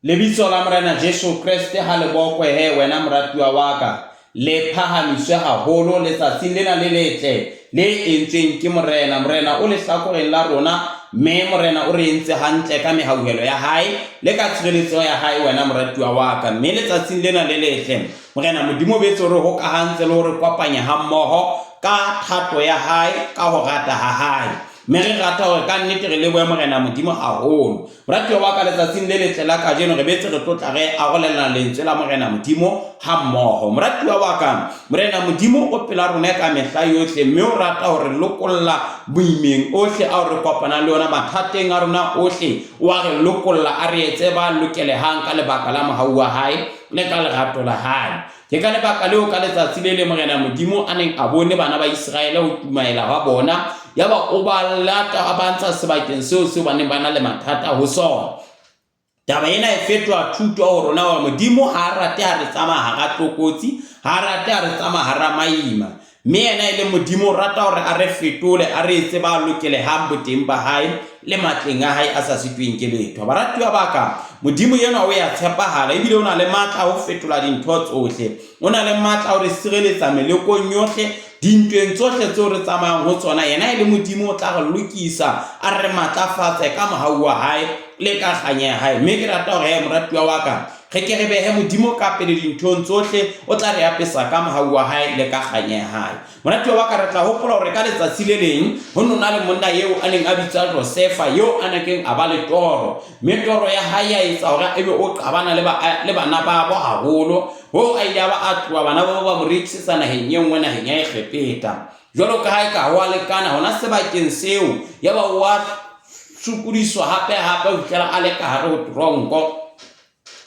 Lebitso la Morena Jesu Kreste ha le bokwe he wena moratuwa wa ka, le phahamiswe haholo letsatsing lena le letle le entsweng ke Morena. Morena o lehlakoreng la rona, mme Morena o re entse hantle ka mehauhelo ya hae le ka tshireletso ya hae, wena moratuwa wa ka. Mme letsatsing lena le letle, Morena Modimo o betse o re hokahantse le ho re kopanya hammoho ka thato ya hae, ka ho rata ha hae. Mme re rata hore ka nnete re lebohe Morena Modimo haholo. Moratuwa wa ka, letsatsing le letle la kajeno re betse re tlotla re arolelana lentswe la Morena Modimo hammoho. Moratuwa wa ka, Morena Modimo o pela rona ka mehla yohle mme o rata ho re lokolla boimeng ohle ao re kopanang le ona, mathateng a rona ohle, o a re lokolla a re etse ba lokelehang ka lebaka la mohau wa hae le ka lerato la hae. Ke ka lebaka leo ka letsatsi le leng Morena Modimo a neng a bone bana ba Iseraele ho tumaela hwa bona, yaba o ba lata a ba ntsha sebakeng seo seo ba neng ba na le mathata ho sona. Taba ena e fetoha thuto ho rona hore Modimo ha a rate ha re tsamaya hara tlokotsi, ha a rate ha re tsamaya hara maima. Mme yena e le Modimo o rata hore a re fetole, a re etse ba lokelehang boteng ba hae le matleng a hae a sa sitweng ke letho. Baratuwa ba ka, Modimo enwa o ya tshepahala ebile o na le matla a ho fetola dintho tsohle. O na le matla a ho re sireletsa melekong yohle, dintweng tsohle tseo re tsamayang ho tsona. Yena e le Modimo o tla re lokisa, a re matlafatse ka mohau wa hae le ka kganya ya hae. Mme ke rata hore, he, moratuwa wa ka, Re ke re behe Modimo ka pele dinthong tsohle, o tla re apesa ka mohau wa hae le ka kganya ya hae. Moratuwa wa ka, re tla hopola hore ka letsatsi le leng ho no na le monna eo a neng a bitswa Josefa, eo a nakeng a ba le toro, mme toro ya hae ya etsa hore ebe o qabana le, ba, le bana babo haholo, hoo a ile a ba a tloha bana babo ba mo rekisetsa naheng e nngwe, naheng ya Egepeta. Jwalo ka ha eka ho a lekana hona sebakeng seo, yaba o a sokodiswa hape-hape ho fihlela a le ka hare ho teronko.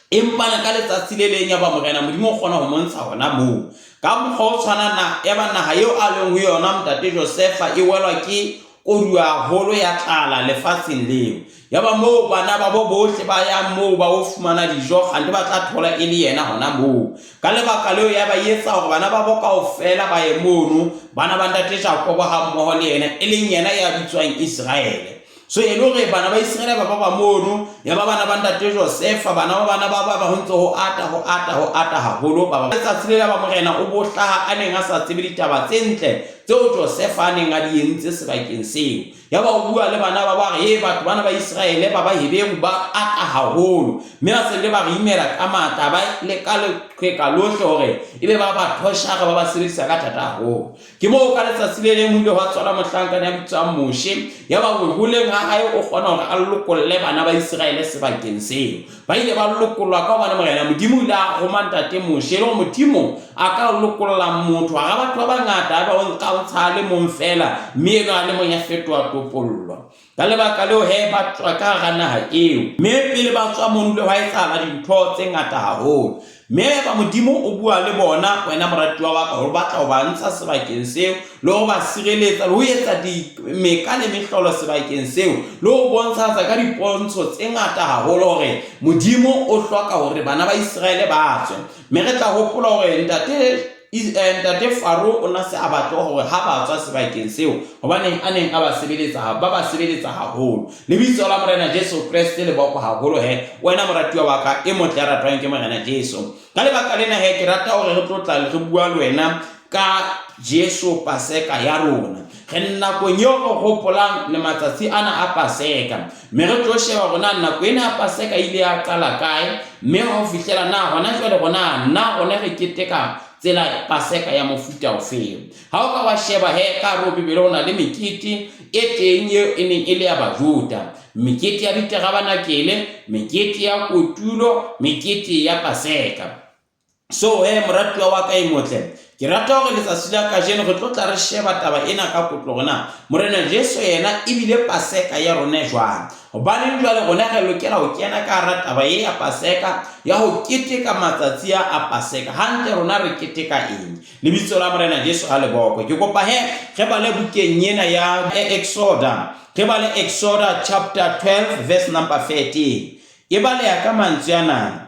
Empa na ka letsatsi le leng yaba Morena Modimo o kgona ho mo ntsha hona moo. Ka mokgwa o tshwanang na yaba naha eo a leng ho yona ntate Josefa e welwa ke koduwa haholo ya tlala lefatsheng leo. Yaba moo bana babo bohle ba yang moo ba o fumana dijo, kgante ba tla thola e le yena hona moo. Ka lebaka leo yaba e etsa hore bana babo kaofela ba ye mono, bana ba ntate Jakobo hammoho le yena, e leng yena ya bitswang Iseraele. So e le hore bana ba Iseraele ba ba ba mono, ya ba bana ba ntate Josefa, bana ba bana ba ba ba ho ntse ho ata, ho ata, ho ata haholo. Ba ba letsatsi le la ba morena o bo hlaha a neng a sa tsebe ditaba tse ntle tseo Josefa a neng a di entse sebakeng seo. Ya ba o bua le bana ba ba re, "Ee, batho bana ba Iseraele ba ba Heberu ba ata haholo, mme ba se le ba re imela ka matla, ba leka leqheka lohle hore ebe ba ba thoshare, ba ba sebedisa ka thata haholo." Ke moo ka letsatsi le leng ho ile hwa tswalwa mohlankana ya bitswang Moshe. Yaba boholeng ha hae o kgona hore a lokolle bana ba Iseraele sebakeng seo. Ba ile ba lokollwa ka hobane Morena Modimo o ile a roma ntate Moshe, e le hore Modimo a ka lokolla motho hara batho ba bangata, a ba o nka o ntsha a le mong feela, mme enwa a le mong ya fetoha topollo. Ka lebaka leo he ba tswa ka hara naha eo. Mme pele ba tswa mono ho ile hwa etsahala dintho tse ngata haholo. Mme ba Modimo o bua le bona, wena moratuwa wa ka, hore o batla ho ba ntsha sebakeng seo, le ho ba sireletsa, le ho etsa meka le mehlolo sebakeng seo, le ho bontshahatsa ka dipontsho tse ngata haholo hore Modimo o hloka hore bana ba Iseraele ba tswe. Mme re tla hopola hore ntate Eh, ntate Faro o na se a batle hore ha ba tswa sebakeng seo, hobaneng a neng a ba sebeletsa, ba ba sebeletsa haholo. Lebitso la Morena Jesu Kreste le bokwa haholo he, wena moratuwa wa ka e motle ya ratwang ke Morena Jesu. Ka lebaka lena he, ke rata hore re tlo tla re bua le wena ka Jesu Paseka ya rona. Re nakong eo re hopolang le matsatsi ana a Paseka. Mme re tlo sheba hore na nako ena ya Paseka ile ya qala kae, mme ho fihlela na hona jwale rona na rona re keteka tsela Paseka ya mofuta ofeng. Ha o ka wa sheba he ka hare ho Bibele ho na le mekete e teng eo e neng e le ya Bajuda. Mekete ya diterabanakele, mekete ya kotulo, mekete ya Paseka. So he moratuwa wa ka e motle, ke rata hore letsatsi la kajeno re tlo tla re sheba taba ena ka kotlo hore na Morena Jesu yena ebile Paseka ya rona jwang. Hobaneng jwale rona re lokela ho kena ka hara taba e ya Paseka ya ho keteka matsatsi a a Paseka. Hantle rona re keteka eng? Lebitso la Morena Jesu a le bokwe. Ke kopa he re bale bukeng ena ya Exoda. Re bale Exoda chapter 12 verse number 13. E baleha ka mantswe ana.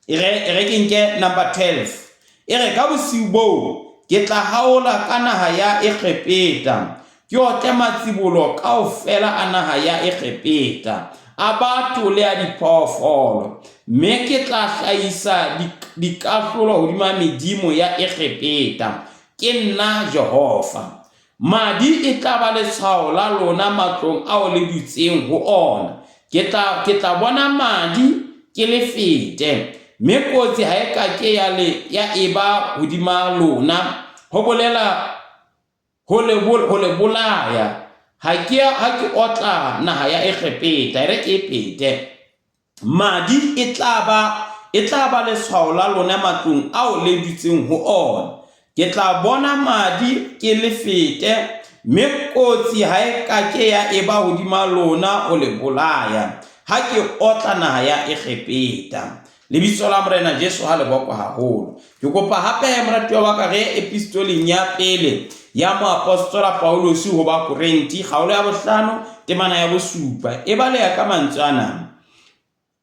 E re, e re ke nke number 12. E re, ka bosiu boo ke tla haola ka naha ya Egepeta, ke otle matsibolo kaofela a naha ya Egepeta, a batho le a diphoofolo, mme ke tla hlahisa dikahlolo hodima medimo ya Egepeta. Ke nna Jehova. Madi e tla ba letshwao la lona matlong ao le dutseng ho ona. Ke tla, ke tla bona madi ke le fete, mme kotsi ha e ka ke ya le ya eba hodima lona, ho bolela ho le, ho le bolaya. Ha ke, ha ke otla naha ya Egepeta, e re ke e pete. Madi e tla ba e tla ba letshwao la lona matlong ao le dutseng ho ona. Ke tla bona madi ke le fete, mme kotsi ha e ka ke ya eba hodima lona ho le bolaya, ha ke otla naha ya Egepeta. Lebitso la Morena Jesu ha le bokwa haholo. Ke kopa hape moratuwa wa ka re epistoleng ya pele ya moapostola Paulose ho Bakorinthe kgaolo ya bohlano temana ya bosupa e baleha ka mantswe ana.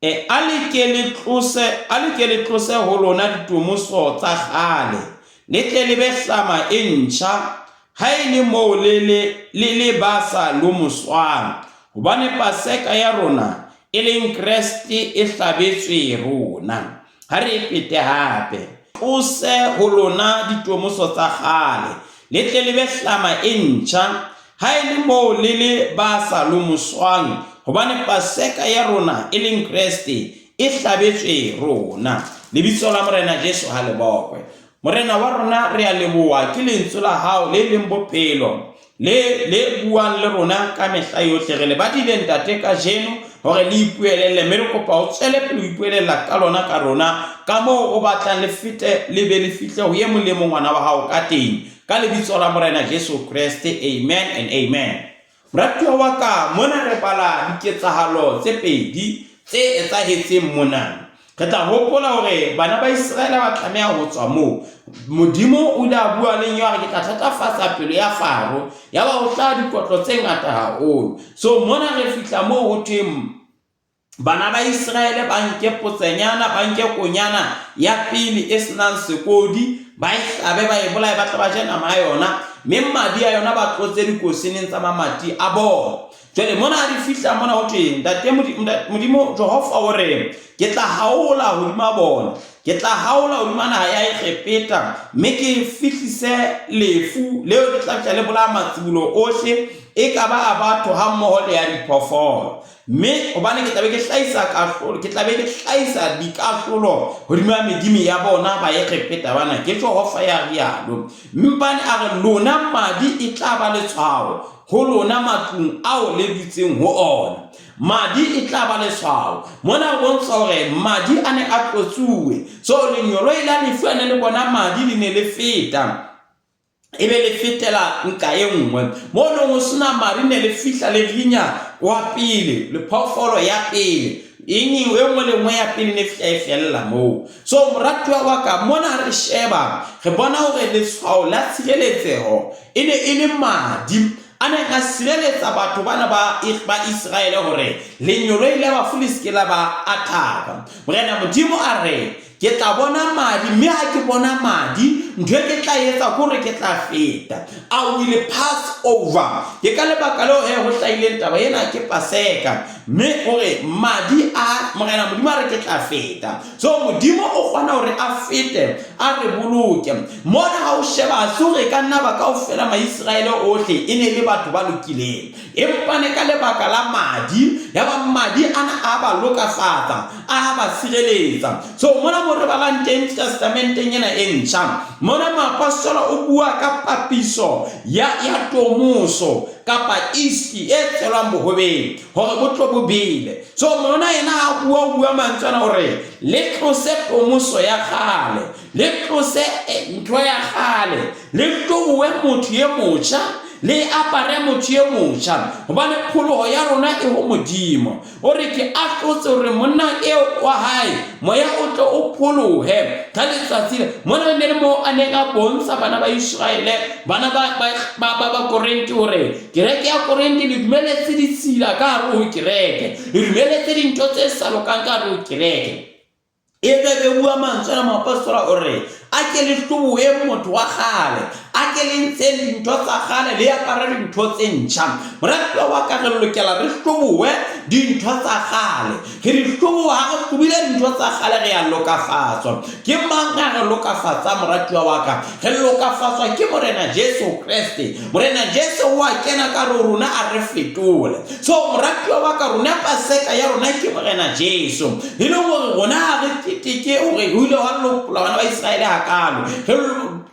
E, a le ke le tlose, a le ke le tlose ho lona ditomoso tsa kgale, le tle le be hlama e ntjha, ha e le moo le le, le le ba sa lomoswang. Hobane Paseka ya rona, e leng Kreste, e hlabetswe rona. Ha re e pete hape. Tlose ho lona ditomoso tsa kgale, le tle le be hlama e ntjha, ha e le moo le le ba sa lomoswang, hobane Paseka ya rona, e leng Kreste, e hlabetswe rona. Lebitso la Morena Jesu ha le bokwe. Morena wa rona, re a leboha ke lentswe la hao le leng bophelo, le le buang le rona ka mehla yohle. Re le badile, Ntate, kajeno hore le ipuelelle, mme re kopa o tswele pele ho ipuelella ka lona ka rona, ka moo o batlang le fete le be le fihle ho e mong le mong ngwana wa hao ka teng. Ka lebitso la Morena Jesu Kreste, amen and amen. Moratuwa wa ka, mona re bala diketsahalo tse pedi tse etsahetseng mona. Re tla hopola hore bana ba Iseraele ba tlameha ho tswa moo. Modimo o ile a bua le a re ke tla thatafatsa pelo ya Faro, yaba ho hlaha dikotlo tse ngata haholo. So mona re fihla moo ho thweng bana ba Iseraele ba nke potsenyana, ba nke konyana ya pele e senang sekodi, ba e hlabe, ba e bolaye, ba tle ba je nama ya yona, mme madi a yona ba tlotse dikoseneng tsa mamati a bona. Jwale mona ha di fihla mona ho thwe Ntate Modimo Jehova o re, ke tla haola hodima bona, ke tla haola hodima naha ya Egepeta, mme ke fihlise lefu leo le tla fihla le bolaya matsibolo ohle, e ka ba a batho hammoho le ya diphoofolo. Mme hobane ke tla be ke hlahisa kahlolo, ke tla be ke hlahisa dikahlolo hodima medimo ya bona ba Egepeta bana, ke Jehova ya rialo. Mpane a re, lona madi e tla ba letshwao ho lona matlung ao le dutseng ho ona. Madi e tla ba letshwao. Mona ho bontsha hore madi a ne a tlotsuwe. So lenyoloi la lefu a ne le bona madi le ne le feta. E be le fetela nqa e nngwe mo neng ho sena madi ne le fihla le rinya wa pele le phoofolo ya pele eng e nngwe le nngwe ya pele ne fihla e fella moo. So moratuwa wa ka, mona re sheba re bona hore letshwao la tshireletseho e ne e le madi a neng a sireletsa batho bana ba ba Iseraele hore lenyoloi la bafu le se ke la ba athaka. Morena Modimo a re, Ke tla bona madi, mme ha ke bona madi, ntho e ke tla etsa ke hore ke tla feta. I will pass over. Ke ka lebaka leo he ho hlahileng taba ena ke Paseka. Mme hore madi a Morena Modimo a re ke tla feta. So Modimo o kgona hore a fete, a re boloke. Mona ha o sheba, ha se hore e ka nna ba kaofela Maiseraele ohle e ne e le batho ba lokileng. Empa ne ka lebaka la madi, yaba madi ana a ba lokafatsa, a ba sireletsa. So mona mo re balang teng Testamenteng ena e ntjha, mona moapostola o bua ka papiso ya, ya tomoso kapa isti e tshelwang bohobeng hore bo tlo bo bele. So mona yena a bua, o bua mantswe ana hore le tlose tomoso ya kgale, le tlose eh, ntho ya kgale, le hlobohe motho e motjha, le apare motho e motjha, hobane pholoho ya rona e ho Modimo. O re ke ahlotse hore monna eo wa hae moya o tle o pholohe ka letsatsi le mona ne le moo a neng a bontsha bana ba Iseraele bana ba ba ba ba Korinthe hore kereke ya Korinthe le dumeletse ditshila ka hare ho kereke, le dumeletse dintho tse sa lokang ka hare ho kereke. E be be bua mantswe a moapostola o re, a ke le hlobohe motho wa kgale, a A ke le ntsheng dintho tsa kgale le apare dintho tse ntjha. Moratuwa wa ka, re lokela re hlobohe dintho tsa kgale. Re di hloboha ha re hlobile dintho tsa kgale re a lokafatswa. Ke mang a re lokafatsang moratuwa wa ka? Re lokafatswa ke Morena Jesu Kreste. Morena Jesu o a kena ka re rona a re fetole. So moratuwa wa ka, rona Paseka ya rona ke Morena Jesu. E leng hore rona ha re keteke hore ho ile hwa lopola bana ba Iseraele hakalo. Re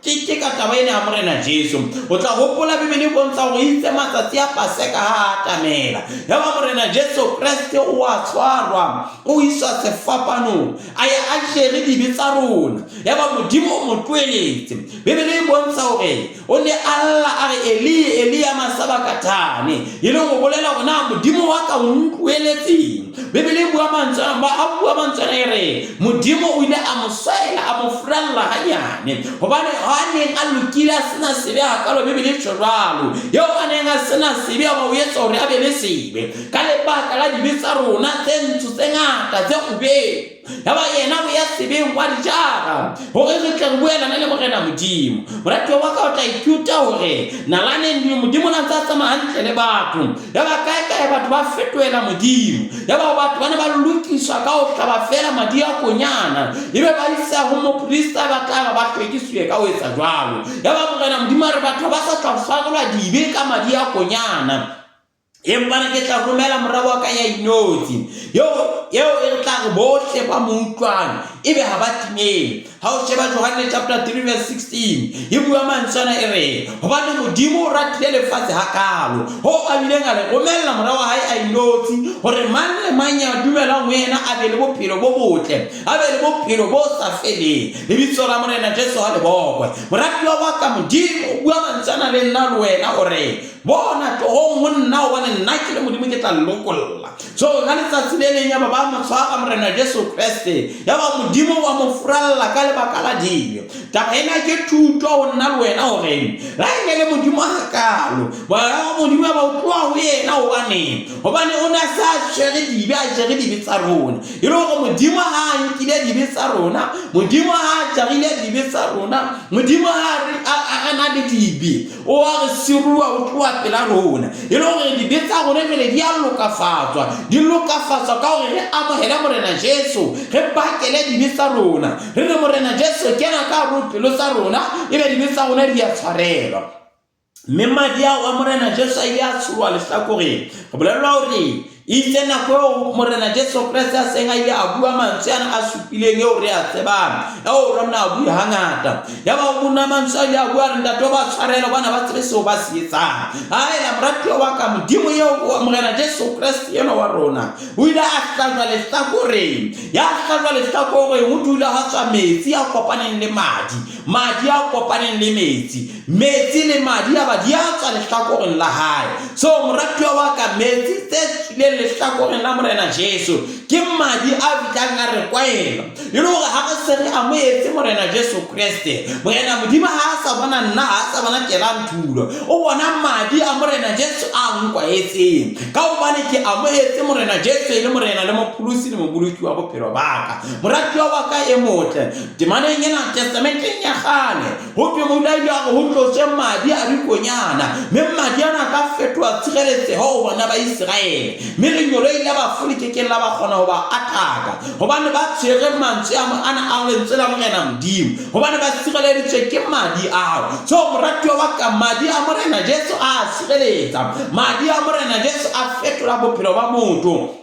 keteka taba ena ya Morena Jesu. O tla hopola Bibele e bontsha hore itse matsatsi a Paseka ha a atamela. Yaba Morena Jesu Kreste o a tshwarwa, o iswa sefapanong, a ya a jere dibe tsa rona. Yaba Modimo o mo tlohelletse. Bibele e bontsha hore o ne a lla a re Eli, Eli lama sabakathane, e leng ho bolela hore na Modimo wa ka o ntlohelletseng. Bibele e bua mantswe ana, a bua mantswe ana e re Modimo o ile a mo swela, a mo furalla hanyane, hobane ha a neng a lokile a sena sebe hakalo. Bibele e tjho jwalo, eo a neng a sena sebe a ba o etsa hore a be le sebe ka lebaka la dibe tsa rona tse ntsho tse ngata tse kgubedu. Yaba yena o ya sebeng wa di jara hore re tle re boelane le Morena Modimo. Moratuwa wa ka, o tla ithuta hore nalaneng Modimo na ntse a tsamaya hantle le batho. Yaba kae kae batho ba fetohela Modimo. Yaba batho ba ne ba lokiswa ka ho hlaba feela madi a konyana, ebe ba isa ho moprista, ba tla ba ba hlwekisiwe ka ho etsa jwalo. Yaba Morena Modimo a re batho ba sa tla tshwarelwa dibe ka madi a konyana, empa ne ke tla romela mora wa ka ya inotshi, eo eo e re tla re bohle ba mo utlwang ebe ha ba timele. Ha o sheba Johanne chapter 3 verse 16, e bua mantswe ana e re, hobane Modimo o ratile lefatshe hakalo, hoo a bileng a le romella mora wa hae a inotshi, hore mang le mang ya dumelang ho yena a be le bophelo bo botle, a be le bophelo bo sa feleng. Lebitso la Morena Jesu ha le bokwe. Moratuwa wa ka, Modimo o bua mantswe ana le nna le wena, o re, Bona, tlohong ho nna, hobane nna ke le Modimo ke tla le lokolla. So ka letsatsi le leng yaba ba mo tshwara Morena Jesu Kreste, yaba Modimo wa mo furalla ka lebaka la dibe. Taba ena ke thuto ho nna le wena hore la e ne le Modimo hakalo, moya wa Modimo yaba o tloha ho yena. Hobaneng? Hobane o ne a se a jere dibe, a jere dibe tsa rona. E le hore Modimo ha a nkile dibe tsa rona, Modimo ha a jarile dibe tsa rona, Modimo ha a na le dibe, o a re siruwa, o tloha pela rona, e le hore dibe tsa rona jwale di a lokafatswa. Di lokafatswa ka hore re amohele Morena Jesu, re bakele dibe tsa rona, re re, Morena Jesu, kena ka hare ho pelo tsa rona, ebe dibe tsa rona di a tshwarelwa. Mme madi ao a Morena Jesu a ile a tsholoha lehlakoreng. Re bolellwa hore Itse nako eo Morena Jesu Kreste a seng a ile a bua mantswe ana a supileng eo re a tsebang, eo re nna a bua hangata. Yaba o monna mantswe a ile a bua re, Ntate, o ba tshwarele hobane ba tsebe seo ba se etsang. A ela moratuwa wa ka, Modimo eo Morena Jesu Kreste enwa wa rona o ile a hlajwa lehlakoreng. Ya hlajwa lehlakoreng ho dula ha tswa metsi a kopaneng le madi, madi a kopaneng le metsi. Metsi le madi a ba di a tswa lehlakoreng la hae. So moratuwa wa ka, metsi tse tswileng lehlakoreng la Morena Jesu ke madi a fihlang a re kwaela. E le hore ha re se re amohetse Morena Jesu Kreste, Morena Modimo ha a sa bona nna, ha a sa bona Kelang Thulo, o bona madi a Morena Jesu a nkwaetseng. Ka hobane ke amohetse Morena Jesu e le Morena le Mopholosi le Moboloki wa bophelo ba ka. Moratuwa wa ka e motle, temaneng ena Testamenteng ya kgale, Ho thwe Moula a ile a re ho tloswe madi a dikonyana, mme madi ana a ka fetoha tshireletseho ho bana ba Iseraele, mme lengeloi la bafu le ke keng la ba kgona ho ba ataka, hobane ba tshwere mantswe ana a lentswe la Morena Modimo, hobane ba sireleditswe ke madi ao. So, moratuwa wa ka, madi a Morena Jesu a a sireletsa. Madi a Morena Jesu a fetola bophelo ba motho.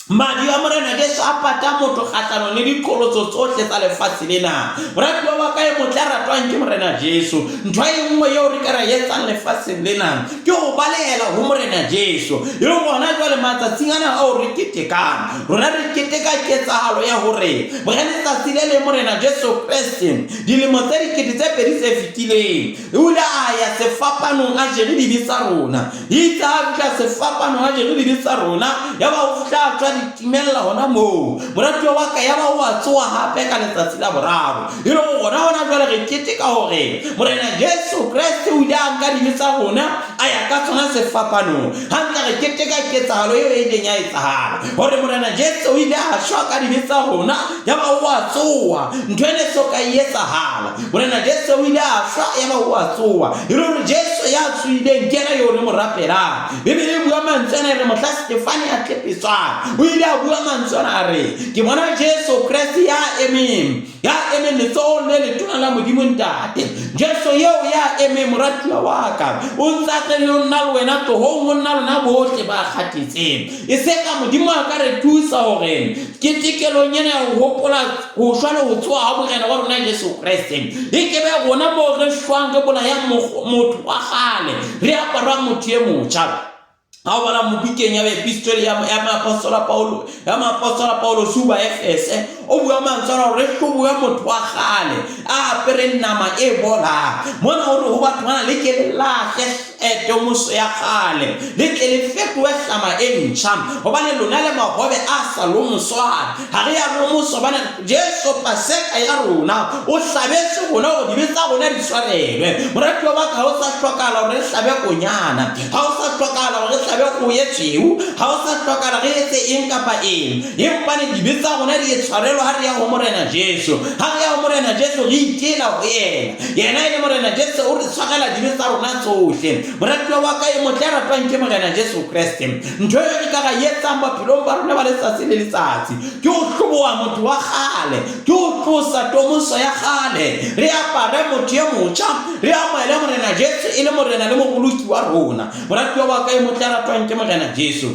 Madi a Morena Jesu a pata motho kgahlanong le diqholotso tsohle tsa lefatshe lena. Moratuwa wa ka e motle a ratwang ke Morena Jesu, ntho e nngwe eo re ka ra etsang lefatsheng lena ke ho balehela ho Morena Jesu. E le gona jwale matsatsing ana ao re ketekang, rona re keteka ketsahalo ya hore Morena letsatsi le leng Morena Jesu Kreste dilemo tse 2000 tse fetileng o ile a ya sefapanong a jere dibe tsa rona. Itse ha fihla sefapanong a jere dibe tsa rona, yaba o fihla a tswa di timella hona moo. Moratuwa wa ka, yaba o a tsoha hape ka letsatsi la boraro. E le hore rona hona jwale re keteka hore Morena Jesu Kreste o ile a nka dibe tsa rona a ya ka tsona sefapanong. Hantle re keteka ketsahalo eo e ileng ya etsahala hore Morena Jesu o ile a shwa ka dibe tsa rona, yaba o a tsoha. Ntho e ne so ka e etsahala. Morena Jesu o ile a shwa, yaba o a tsoha. E le hore Jesu ya tsohileng ke yena eo re mo rapelang. Bibele e bua mantswe ana e re mohla Stefane a tlepetswang, o ile a bua mantswe ana a re, Ke bona Jesu Kreste ya emeng, ya emeng letsohong le letona la Modimo Ntate. Jesu eo ya emeng, moratuwa wa ka, o ntse a tle le nna le wena tlohong ho nna lona bohle ba kgathetseng. E se ka Modimo a ka re thusa hore ketekelong ena ya ho hopola ho shwa le ho tsoha ha Morena wa rona Jesu Kreste, e ke be rona moo re shwang re bolayang motho wa kgale, re aparang motho e motjha. Ha o bala mo bukeng ya epistole ya moapostola Paulo, ya moapostola Paulosi ho Baefese, o bua mantswe ana hore re hlobohe motho wa kgale a apereng nama e bolang. Mona o re ho batho bana, le ke le lahle tomoso ya kgale, le tle le fetohe hlama e ntjha, hobane lona le mahobe a sa lomoswang. Ha re ya lomoswa, hobane Jesu Paseka ya rona o hlabetswe rona hore dibe tsa rona di tshwarelwe. Moratuwa wa ka, ha o sa hlokahala hore re hlabe konyana, ha o sa hlokahala hore re hlabe kgoho e tshweu, ha o sa hlokahala re etse eng kapa eng, empane dibe tsa rona di e tshwarelwa ha re ya ho Morena Jesu. Ha re ya ho Morena Jesu, re itela ho yena. Yena e le Morena Jesu o re tshwarela dibe tsa rona tsohle. Moratuwa wa ka e motle ya ratwang ke Morena Jesu Kreste, ntho eo re ka ra e etsang bophelong ba rona ba letsatsi le letsatsi ke ho hloboha motho wa kgale, ke ho tlosa tomoso ya kgale, re apare motho e motjha, re amohele Morena Jesu e le Morena le Moboloki wa rona. Moratuwa wa ka e motle ya ratwang ke Morena Jesu,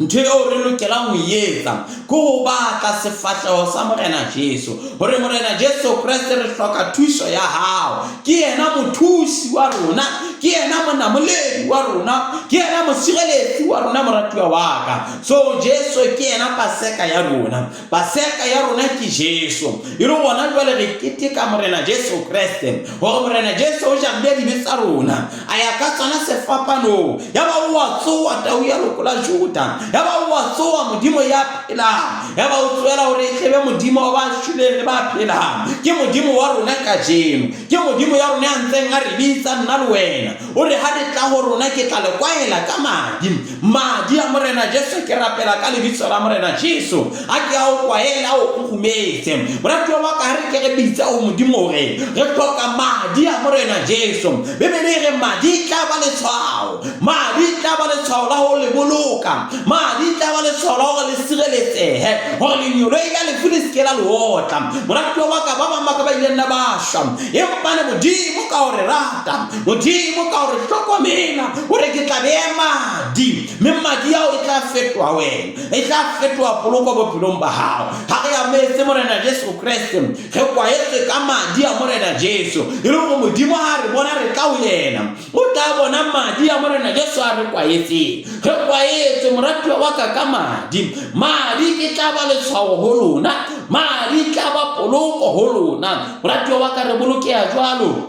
ntho eo re lokelang ho e etsa ke ho batla sefahleho sa Morena Jesu, hore Morena Jesu Kreste re hloka thuso ya hao. Ke yena mothusi wa rona, ke yena monamoledi wa rona, ke yena mosireletsi wa rona, moratuwa wa ka. So Jesu ke yena Paseka ya rona. Paseka ya rona ke Jesu. E le gona jwale re keteka Morena Jesu Kreste, hore Morena Jesu o jarile dibe tsa rona, a ya ka tsona sefapanong, ya ba o a tsoha tau ya loko la Juda, ya ba o a tsoha Modimo ya phelang, ya ba o tsohela hore e tle be Modimo wa ba shweleng le ba phelang. Ke Modimo wa rona kajeno, ke Modimo ya rona ya ntseng a re bitsa nna le wena. O re ha le tla ho rona ke tla le kwahela ka madi. Madi a Morena Jesu, ke rapela ka lebitso la Morena Jesu, a ke a o kwahele, a o kgurumetse. Moratuwa wa ka, ha re ke re bitsa ho Modimo hore re hloka madi a Morena Jesu. Bibele e re madi e tla ba letshwao, madi e tla ba letshwao la ho le boloka, madi e tla ba letshwao la hore le sireletsehe, hore lenyoloi la lefu le se ke la le otla. Moratuwa wa ka, ba bang ba ka ba ileng na ba shwa, empa ne Modimo ka ho re rata, Modimo ka ho re hlokomela, o re ke tla bea madi, mme madi ao e tla fetoha wena, e tla fetoha poloko bophelong ba hao. Ha re amohetse Morena Jesu Kreste, re kwahetswe ka madi a Morena Jesu, e le hore Modimo ha re bona re tla ho yena, o tla bona madi a Morena Jesu a re kwahetseng. Re kwahetswe, moratuwa wa ka, ka madi. Madi ke tla ba letshwao ho lona, madi tla ba poloko ho lona. Moratuwa wa ka, re bolokeha jwalo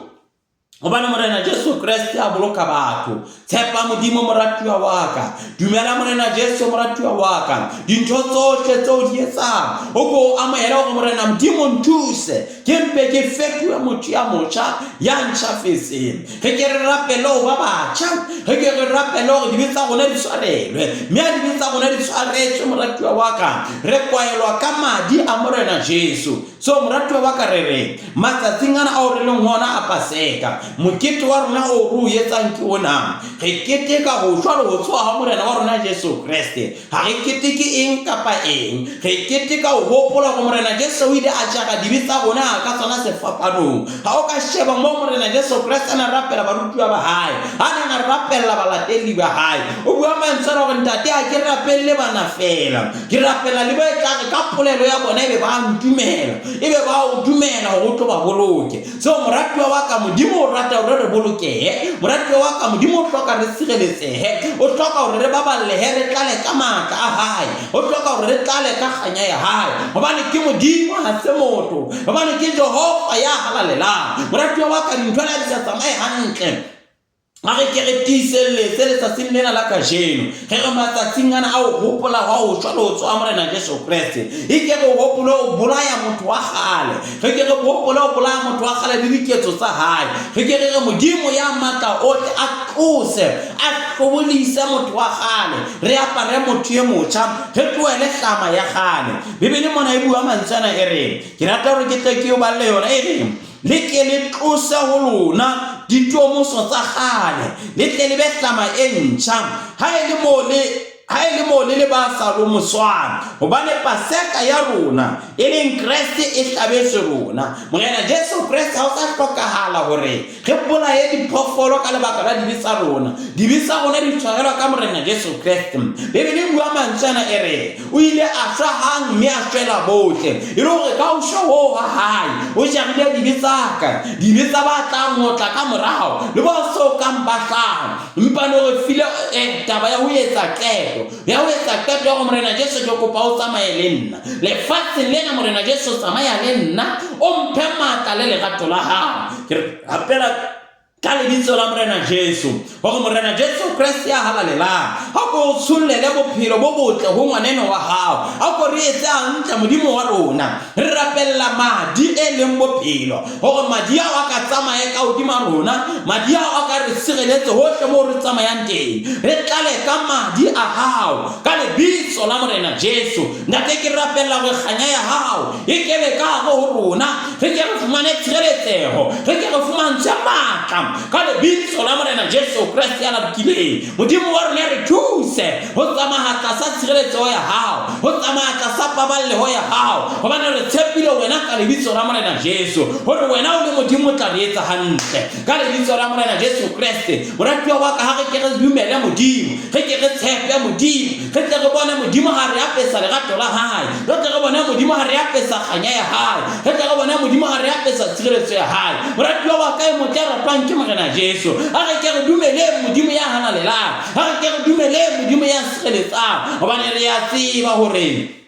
hobane Morena Jesu Kreste a boloka batho. Tshepa Modimo, moratuwa wa ka. Dumela Morena Jesu, moratuwa wa ka. Dintho tsohle tseo di etsang, o ko o amohele hore Morena Modimo nthuse, ke mpe ke fetohe motho ya motjha, ya ntjhafetseng. Re ke re rapele ho ba batjha, re ke re rapele hore dibe tsa rona di tshwarelwe. Mme ha dibe tsa rona di tshwaretswe, moratuwa wa ka, re kwaelwa ka madi a Morena Jesu. So moratuwa wa ka, re re matsatsing ana ao re leng hona a Paseka, mokete wa rona o re o etsang ke ona. Re keteka ho shwa le ho tsoha ha Morena wa rona Jesu Kreste. Ha re keteke eng kapa eng. Re keteka ho hopola hore Morena Jesu o ile a jara dibe tsa rona ka tsona sefapanong. Ha o ka sheba moo Morena Jesu Kreste a ne a rapela barutuwa ba hae, a neng a rapella balatelli ba hae, o bua mantswe ana hore, Ntate, ha ke rapelle bana feela, Ke rapela le ba e tla re ka polelo ya bona ebe ba ntumela, ebe ba o dumela hore o tlo ba boloke. So moratuwa wa ka, Modimo o rata hore re bolokehe. Moratuwa wa ka, Modimo o hloka re sireletsehe. O hloka hore re baballehe, re tlale ka matla a hae. O hloka hore re tlale ka kganya ya hae. Hobane ke Modimo, ha se motho. Hobane ke Jehova ya halalelang. Moratuwa wa ka, dintho le ha di sa tsamaye hantle, A re ke re tiiselletse letsatsing lena la kajeno, re re matsatsing ana a ho hopola hwa ho shwa le ho tsoha Morena Jesu Kreste, e ke re hopole ho bolaya motho wa kgale, re ke re hopole ho bolaya motho wa kgale le diketso tsa hae, re ke re re Modimo ya matla ohle a tlose, a hlobolise motho wa kgale, re apare motho e motjha, re tlohele hlama ya kgale. Bibele mona e bua mantswe ana e re, ke rata hore ke tle ke o balle yona, e re, Le ke le tlose ho lona ditomoso tsa kgale, le tle le be hlama e ntjha, ha e le moo le ha e le moo le le ba sa lomoswang, hobane Paseka ya rona, e leng Kreste, e hlabetswe rona. Morena Jesu Kreste, ha o sa hlokahala hore re bolaye diphoofolo ka lebaka la dibe tsa rona. Dibe tsa rona di tshwarelwa ka Morena Jesu Kreste. Bibele e bua mantswe ana e re, O ile a shwa hang mme a shwela bohle, e le hore ka ho shwa hoo ha hae o jarile dibe tsa ka, dibe tsa ba tlang ho tla ka morao le ba so kang ba hlaha. Empa no re file taba ya ho etsa qeto, ya ho etsa qeto ya hore Morena Jesu ke kopa o tsamaye le nna lefatsheng lena. Morena Jesu tsamaya le nna, o mphe matla le lerato la hao. Ke rapela ka lebitso la Morena Jesu, hore Morena Jesu Kreste ya halalelang a ko o tshollele bophelo bo botle ho ngwaneno wa hao, a ko re etse hantle. Modimo wa rona, re rapella madi e leng bophelo, hore madi ao a ka tsamaye ka hodima rona, madi ao a ka re sireletse hohle moo re tsamayang teng. Re tlale ka madi a hao ka lebitso la Morena Jesu. Ntate, ke rapella hore kganya ya hao e kebe ka hare ho rona, re ke re fumane tshireletseho, re ke re fumantshwe matla ka lebitso la Morena Jesu Kreste ya lokileng. Modimo wa rona, re thuse ho tsamaya tlasa tshireletseho ya hao, ho tsamaya tlasa paballeho ya hao, hobane re tshepile wena ka lebitso la Morena Jesu, hore wena o le Modimo o tla re etsa hantle ka lebitso la Morena Jesu Kreste. Moratuwa wa ka, ha re ke re dumele Modimo, re ke re tshepe Modimo, re tle re bone Modimo ha re apesa lerato la hae, re tle re bone Modimo ha re apesa kganya ya hae, re tle re bone Modimo ha re apesa tshireletso ya hae. Moratuwa wa ka e motle ya ratwang ke Morena Jesu, a re ke re dumeleng Modimo ya halalelang, a re ke re dumeleng Modimo ya sireletsang, hobane re a tseba hore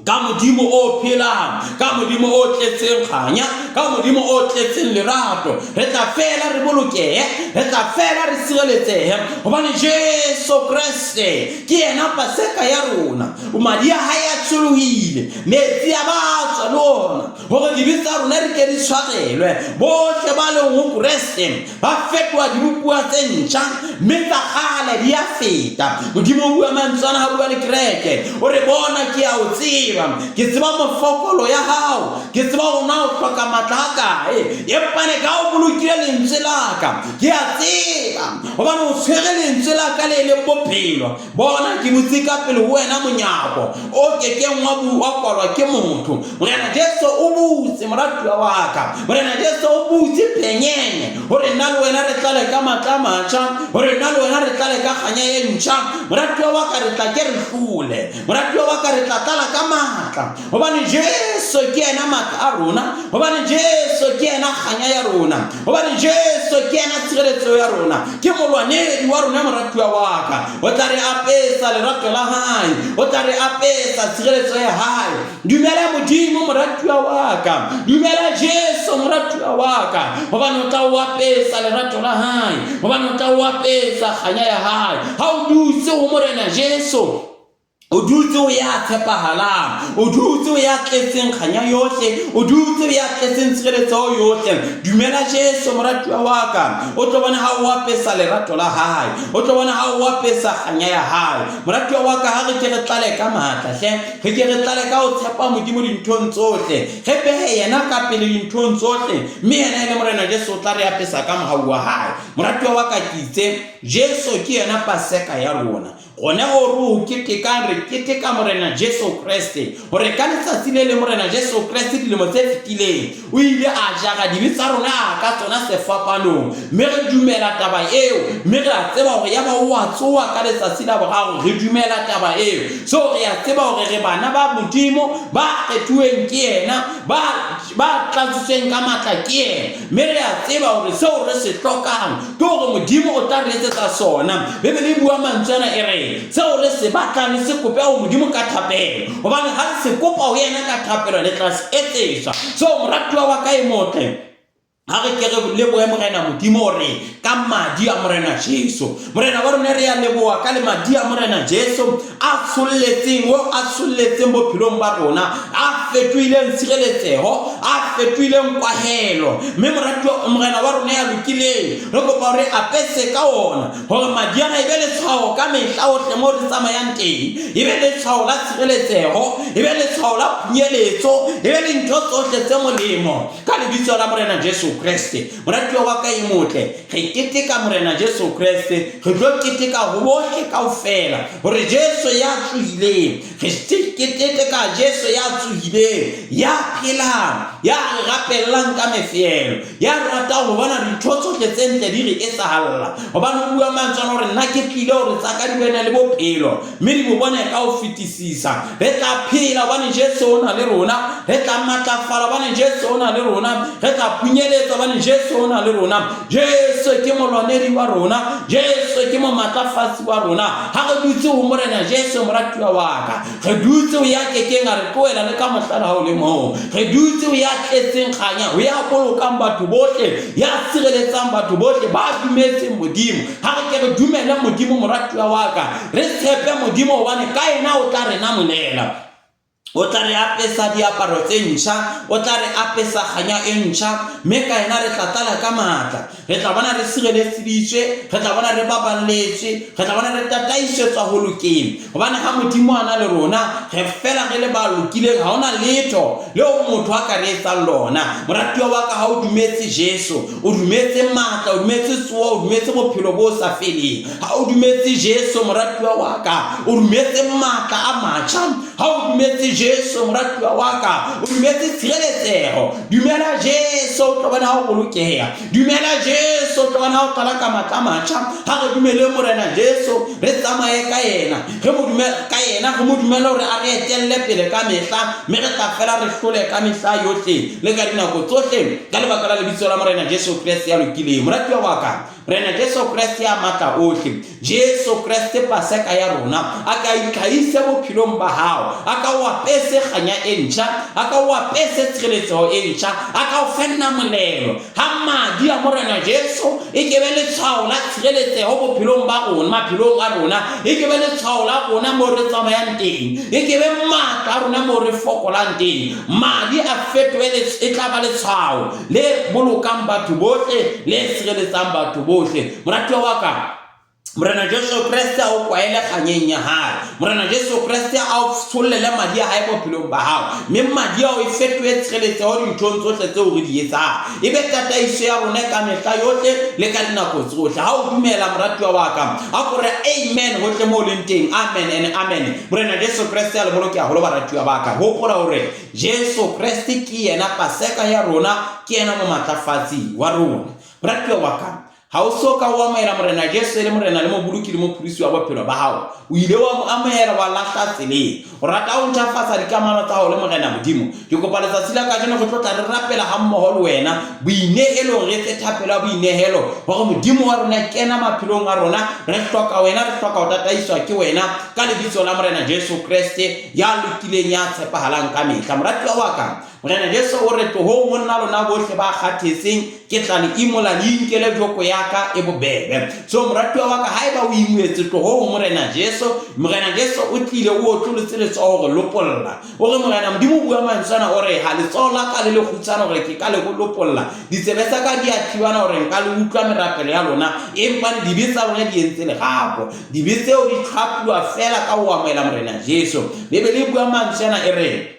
ka Modimo o phelang, ka Modimo o tletseng kganya, ka Modimo o tletseng lerato, re tla fela re bolokehe, re tla fela re sireletsehe, hobane Jesu Kreste ke yena Paseka ya rona. Madi a hae a tsholohile, metsi a ba tswa le ona, hore dibe tsa rona di ke di tshwarelwe. Bohle ba leng ho Kreste ba fetoha dibopuwa tse ntjha, mme tsa kgale di a feta. Modimo o bua mantswe ana ha bua le kereke, o re, Bona, ke a o tseba, ke tseba mofokolo ya hao, ke tseba hore na o hloka matla a kae, empa ne ka o bolokile lentswe la ka, ke a tseba hobane o tshwere lentswe la ka le leng bophelo. Bona, ke butse ka pele ho wena monyako o ke keng wa wa kwalwa ke motho. Morena Jesu o butse, moratuwa wa ka. Morena Jesu o butse phenyenye hore nna le wena re tlale ka matla a matjha, hore nna le wena re tlale ka kganya e ntjha. Moratuwa wa ka, re tla ke re hlole. Moratuwa wa ka, re tla tlala ka matla, hobane Jesu ke yena matla a rona, hobane Jesu ke yena kganya ya rona, hobane Jesu ke yena tshireletso ya rona, ke molwanedi wa rona. Moratuwa wa ka, o tla re apesa lerato la hae, o tla re apesa tshireletso ya hae. Dumela Modimo, moratuwa wa ka, dumela Jesu, moratuwa wa ka, hobane o tla o apesa lerato la hae, hobane o tla o apesa kganya ya hae. Ha o dutse ho Morena Jesu, o dutse o ya tshepahalang, o dutse o ya tletseng kganya yohle, o dutse o ya tletseng tshireletseho yohle. Dumela Jesu, moratuwa wa ka, o tlo bona ha o apesa lerato la hae, o tlo bona ha o apesa kganya ya hae. Moratuwa wa ka, ha re ke re tlale ka matla hle, re ke re tlale ka ho tshepa Modimo dinthong tsohle, re behe yena ka pele dinthong tsohle, mme yena e le Morena Jesu o tla re apesa ka mohau wa hae. Moratuwa wa ka, ke itse Jesu ke yena Paseka ya rona. Gone go re o ketekang, re keteka Morena Jesu Kreste, gore ka letsatsi le le Morena Jesu Kreste dilemo tse fetileng o ile a jara dibe tsa rona a ka tsona sefapanong, mme re dumela taba eo, mme re a tseba gore ya ba o a tsoa ka letsatsi la boraro. Re dumela taba eo, so re a tseba gore re bana ba Modimo ba kgethuweng ke yena, ba tlatsitsweng ka matla ke yena, mme re a tseba gore seo re se hlokang ke gore Modimo o tla re etsetsa sona. Bibele e bua mantswe ana e re, Seo le se batlang le se kope ho Modimo ka thapelo, hobane ha le se kopa ho yena ka thapelo le tla se etsetswa. So moratuwa wa ka e motle, Ha re ke re lebohe Morena Modimo hore ka madi a Morena Jesu. Morena wa rona re a leboha ka le madi a Morena Jesu a tsholletseng o a tsholletseng bophelong ba rona, a fetohileng tshireletseho, a fetohileng kwahelo. Mme moratuwa Morena wa rona ya lokileng, re kopa hore apese ka ona hore madi ana e be letshwao ka mehla ohle moo re tsamayang teng, e be letshwao la tshireletseho, e be letshwao la phunyeletso, e be lintho tsohle tse molemo. Ka lebitso la Morena Jesu Kreste, moratuwa wa ka e motle, re keteka Morena Jesu Kreste, re tlo keteka ho bohle kaofela hore Jesu ya tsohileng, re keteka Jesu ya tsohileng, ya phelang, ya re rapellang ka mefeelo, ya ratang ho bona dintho tsohle tse ntle di re etsahalla. Hobane o bua mantswe ana hore nna ke tlile hore tsa ka di bene le bophelo, mme di bo bone ka ho fetisisa. Re tla phela hobane Jesu o na le rona, re tla matlafala hobane Jesu o na le rona, re tla phunyeletsa hobane Jesu o na le rona. Jesu ke molwanedi wa rona, Jesu ke momatlafatsi wa rona. Ha re dutse ho Morena Jesu, moratuwa wa ka, re dutse ho ya kekeng a re tlohela le ka mohla le ha o le mong. Re dutse ho ya tletseng kganya, ho ya bolokang batho bohle, ya sireletsang batho bohle ba dumetseng Modimo. Ha re ke re dumele Modimo, moratuwa wa ka, re tshepe Modimo hobane ka yena o tla re namolela. O tla re apesa diaparo tse ntjha, o tla re apesa kganya e ntjha, mme ka yena re tla tlala ka matla. Re tla bona re sireletseditswe, re tla bona re baballetswe, re tla bona re tataisetswa ho lokeng. Hobane ha Modimo a na le rona, re fela re le ba lokileng, ha hona letho leo motho a ka re etsang lona. Moratuwa wa ka, ha o dumetse Jesu, o dumetse matla, o dumetse tsoho, o dumetse bophelo bo sa feleng. Ha o dumetse Jesu, moratuwa wa ka, o dumetse matla a matjha. Ha o dumetse Jesu, moratuwa wa ka, o dumetse tshireletseho. Dumela Jesu, o tlo bona ha o bolokeha. Dumela Jesu, o tlo bona ha o tlala ka matla a matjha. Ha re dumele Morena Jesu, re tsamaye ka yena, re mo dumele ka yena, re mo dumele hore a re etelle pele ka mehla, mme re tla fela re hlole ka mehla yohle le ka dinako tsohle ka lebaka la lebitso la Morena Jesu Kreste ya lokileng. Moratuwa wa ka, Morena Jesu Kreste ya matla ohle, Jesu Kreste Paseka ya rona, a ka itlhahise bophelong ba hao, a ka o apese kganya e ntjha, a ka o apese tshireletseho e ntjha, a ka o fenna molelo. Ha madi a Morena Jesu e ke be letshwao la tshireletseho bophelong ba rona, maphelong a rona, e ke be letshwao la rona moo re tsamayang teng, e ke be matla a rona moo re fokolang teng. Madi a fetohe e tla ba letshwao le bolokang batho bohle, le sireletsang batho bohle. Moratuwa wa ka, Morena Jesu Kreste a o kwaele kganyeng ya hae. Morena Jesu Kreste a o tshollele madi a hae bophelong ba hao, mme madi ao e fetohe tshireletseho dinthong tsohle tseo re di etsang. E be tataiso ya rona ka mehla yohle le ka dinako tsohle. Ha o dumela, moratuwa wa ka, a ko re amen hohle moo o leng teng. Amen and amen. Morena Jesu Kreste a le boloke haholo, baratuwa ba ka. Hopola hore Jesu Kreste ke yena Paseka ya rona, ke yena momatlafatsi wa rona. Moratuwa wa ka, ha o so ka o amohela Morena Jesu e le Morena le Moboloki le Mopholosi wa bophelo ba hao, o ile wa mo amohela wa lahla tseleng. O rata ho ntjhafatsa dikamano tsa hao le Morena Modimo. Ke kopa letsatsi la kajeno re tlo tla re rapela hammoho le wena boinehelong, re etse thapelo ya boinehelo hore Modimo wa rona kena maphelong a rona. Re hloka wena, re hloka ho tataiswa ke wena ka lebitso la Morena Jesu Kreste. ya lokileng, ya tshepahalang ka mehla. Moratuwa wa ka, Morena Jesu o re, Tlohong ho nna lona bohle ba kgathetseng, ke tla le imola, le inkele joko ya ka e bobebe. So moratuwa wa ka, haeba o imoetse, tlohong ho Morena Jesu. Morena Jesu o tlile, o otlolotse letsoho hore lopolla. O re, Morena Modimo o bua mantswe ana, o re, Ha letsoho la ka le le kgutshwane hore ke ka le lopolla, ditsebe tsa ka di a thibana hore nka le utlwa merapelo ya lona, empa dibe tsa lona di entse lerako. Dibe tseo di tlhapuwa feela ka ho amohela Morena Jesu. Bibele e bua mantswe ana e re,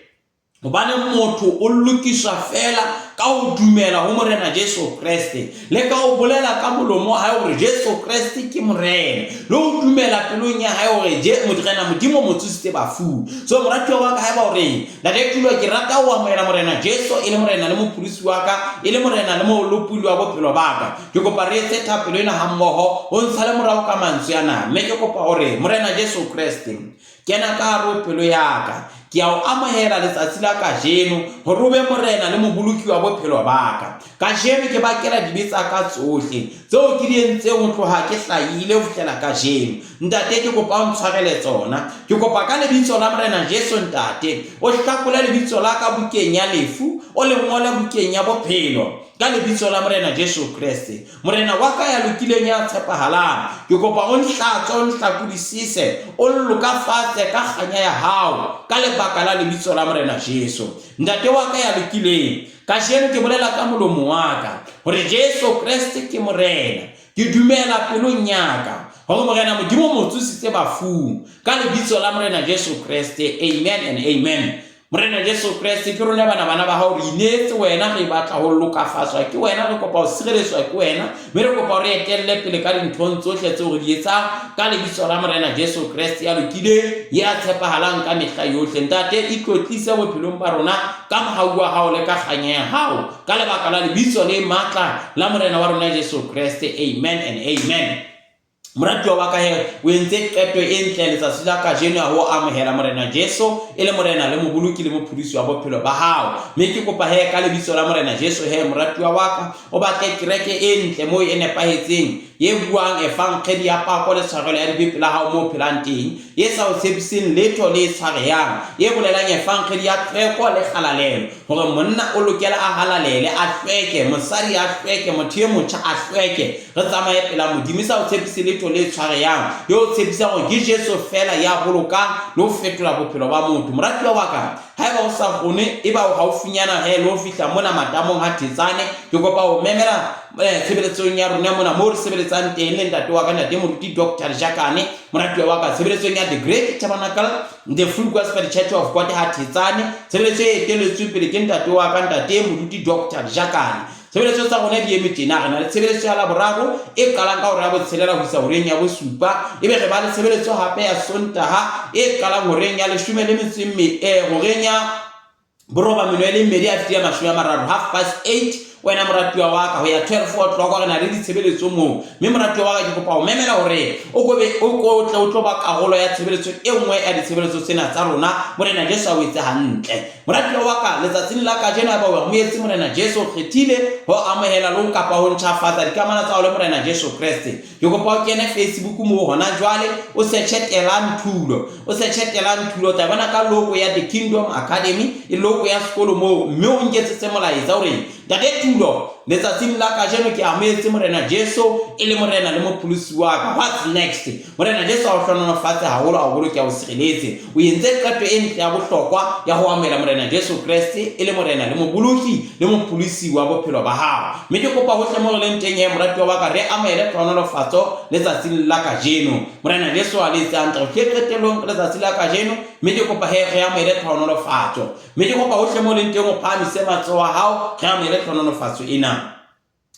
hobane motho o lokiswa feela ka ho dumela ho Morena Jesu Kreste le ka ho bolela ka molomo wa hae hore Jesu Kreste ke Morena, le ho dumela pelong ya hae hore Morena Modimo o mo tsositse bafung. So moratuwa wa ka, haeba o reng, Ntate Tulo, ke rata ho amohela Morena Jesu e le Morena le Mopholosi wa ka, e le Morena le Molopolli wa bophelo ba ka. Ke kopa re etse thapelo ena hammoho, o ntshale morao ka mantswe ana, mme ke kopa hore Morena Jesu Kreste, kena ka hare ho pelo ya ka. Ke a o amohela letsatsi la kajeno hore o be Morena le Moboloki wa bophelo ba ka. Kajeno ke bakela dibe tsa ka tsohle tseo ke di entseng ho tloha ke hlahile ho fihlela kajeno. Ntate, ke kopa o ntshwarele tsona. Ke kopa ka lebitso la Morena Jesu, Ntate, o hlakole lebitso la ka bukeng ya lefu, o le ngole bukeng ya bophelo, ka lebitso la Morena Jesu Kreste. Morena wa ka ya lokileng ya tshepahalang, ke kopa o nhlatswe, o nhlakodisise, o nlokafatse ka kganya ya hao, ka lebaka la lebitso la Morena Jesu. Ntate wa ka ya lokileng, kajeno ke bolela ka molomo wa ka hore Jesu Kreste ke Morena. Ke dumela pelong ya ka hore Morena Modimo o mo tsositse bafung, ka lebitso la Morena Jesu Kreste. Amen and amen. Morena Jesu Kreste, ke rona bana bana ba hao, re ineetse wena, re batla ho lokafatswa ke wena, re kopa ho sireletswa ke wena, mme re kopa re etelle pele ka dinthong tsohle tseo re di etsang, ka lebitso la Morena Jesu Kreste ya lokileng, ya tshepahalang ka mehla yohle. Ntate, itlotlise bophelong ba rona ka mohau wa hao le ka kganya ya hao, ka lebaka la lebitso le matla la Morena wa rona Jesu Kreste. Amen and amen. Moratuwa wa ka he, o entse qeto e ntle letsatsi la kajeno ya ho amohela Morena Jesu e le Morena le Moboloki le Mopholosi wa bophelo ba hao. Mme ke kopa he ka lebitso la Morena Jesu he, moratuwa wa ka, o batle kereke e ntle moo e nepahetseng, e buang efankgedi ya pako le tshwarelo ya dibe pela hao moo o phelang teng, e sa o tshepiseng letho le e tshwarehang, e bolelang efankgedi ya tlhweko le kgalalelo, hore monna o lokela a halalele, a hlweke, mosadi a hlweke, motho e motjha a hlweke, re tsamaye pela Modimo. E sa o tshepise letho le tshwarehang, e o tshepisa hore ke Jesu feela ya bolokang le ho fetola bophelo ba motho. Moratuwa wa ka, haeba o sa kgone, eba o haufinyana he le ho fihla mona matamong ha Thetsane, ke kopa ho memela tshebeletsong ya rona mona moo re sebeletsang teng le ntate wa ka, ntate Moruti Doctor Jakane. Moratuwa wa ka, tshebeletsong ya The Great Tabernacle, The Full Gospel Church of God ha Thetsane, tshebeletso e etelletswe pele ke ntate wa ka, ntate Moruti Doctor Jakane. Tshebeletso tsa rona di eme tjena. Re na le tshebeletso ya Laboraro e qalang ka hora ya botshelela ho isa horeng ya bosupa. Ebe re ba le tshebeletso hape ya Sontaha e qalang horeng ya leshome le metso e horeng ya boroba meno e le mmedi a fetile 30, 8:30. Wena moratuwa wa ka, ho ya 12 o'clock re na le ditshebeletso moo. Mme moratuwa wa ka, ke kopa ho memela hore o ko be o ko tle o tlo ba karolo ya tshebeletso e nngwe ya ditshebeletso tsena tsa rona. Morena Jesu a o etse hantle. Moratuwa wa ka, letsatsing la kajeno haeba o amohetse Morena Jesu, o kgethile ho amohela le ho kapa ho ntjhafatsa dikamano tsa hao le Morena Jesu Kreste. Ke kopa o kene Facebook moo hona jwale, o searche Telang Thulo. O searche Telang Thulo, o tla bona ka logo ya The Kingdom Academy, e logo ya sekolo moo, mme o nketsetse molaetsa o reng, Ntate Thulo, letsatsing la kajeno ke amohetse Morena Jesu e le Morena le Mopholosi wa ka. What's next? Morena Jesu a o hlohonolofatse haholo, a o boloke, a o sireletse. O entse qeto e ntle ya bohlokwa ya ho amohela Morena Jesu Kreste e le Morena le Moboloki le Mopholosi wa bophelo ba hao. Mme ke kopa hohle mo re leng teng he, moratuwa wa ka, re amohele tlhohonolofatso letsatsing la kajeno. Morena Jesu a le etse hantle. Re fihle qetellong letsatsi la kajeno, mme ke kopa he re amohele tlhohonolofatso. Mme ke kopa hohle mo leng teng o phahamise matsoho a hao, re amohele tlhohonolofatso ena.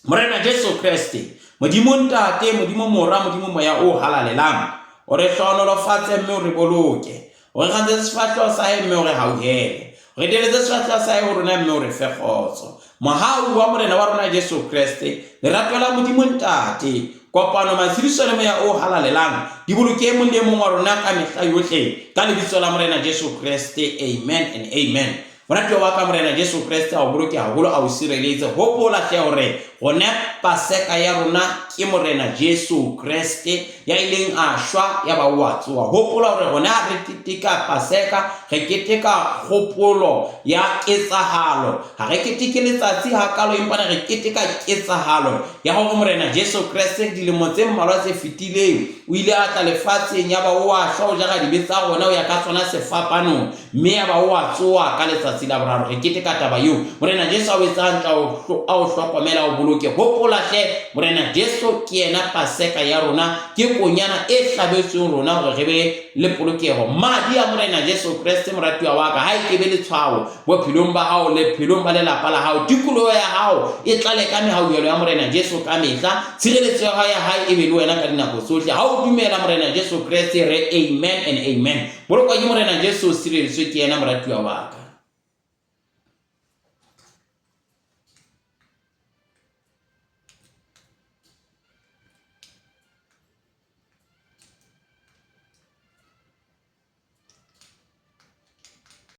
Morena Jesu Kreste, Modimo Ntate, Modimo Mora, Modimo Moya o Halalelang, o re hlohonolofatse mme o re boloke. O re kgantse sefahleho sa hae mme o re hauhele. O re teletse sefahleho sa hae ho rona mme o re fe kgotso. Mohau wa Morena wa rona Jesu Kreste, lerato la Modimo Ntate, kopano, matshediso le Moya o Halalelang di boloke e mong le e mong wa rona ka mehla yohle, ka lebitso la Morena Jesu Kreste. Amen and amen. Moratuwa wa ka, Morena Jesu Kreste a o boloke haholo, a o sireletse. Hopola hle hore gone Paseka ya rona ke Morena Jesu Kreste ya ileng a shwa ya ba o a tsoha. Hopola hore gone ha re keteka Paseka, re keteka kgopolo ya ketsahalo. Ha re keteke letsatsi hakalo, empa re keteka ketsahalo ya hore Morena Jesu Kreste dilemo tse mmalwa tse fetileng o ile a tla lefatsheng ya ba o a shwa, o jara dibe tsa rona o ya ka tsona sefapanong, mme ya ba o a tsoha ka letsatsi la boraro. Re keteka taba eo. Morena Jesu a o etsa hantle, a o hlokomela, a o boloke. Hopola hle, Morena Jesu ke yena Paseka ya rona, ke konyana e hlabetsweng rona hore re be le polokeho. Madi a Morena Jesu Kreste, moratuwa wa ka, ha e ke be letshwao bophelong ba hao le phelong ba lelapa la hao. Tikoloho ya hao e tlale ka mehauhelo ya Morena Jesu ka mehla. Tshireletso ya hao ya hae e be le wena ka dinako tsohle. Ha o dumela Morena Jesu Kreste, re amen and amen. Bolokwa ke Morena Jesu, o sireletswe ke yena, moratuwa wa ka.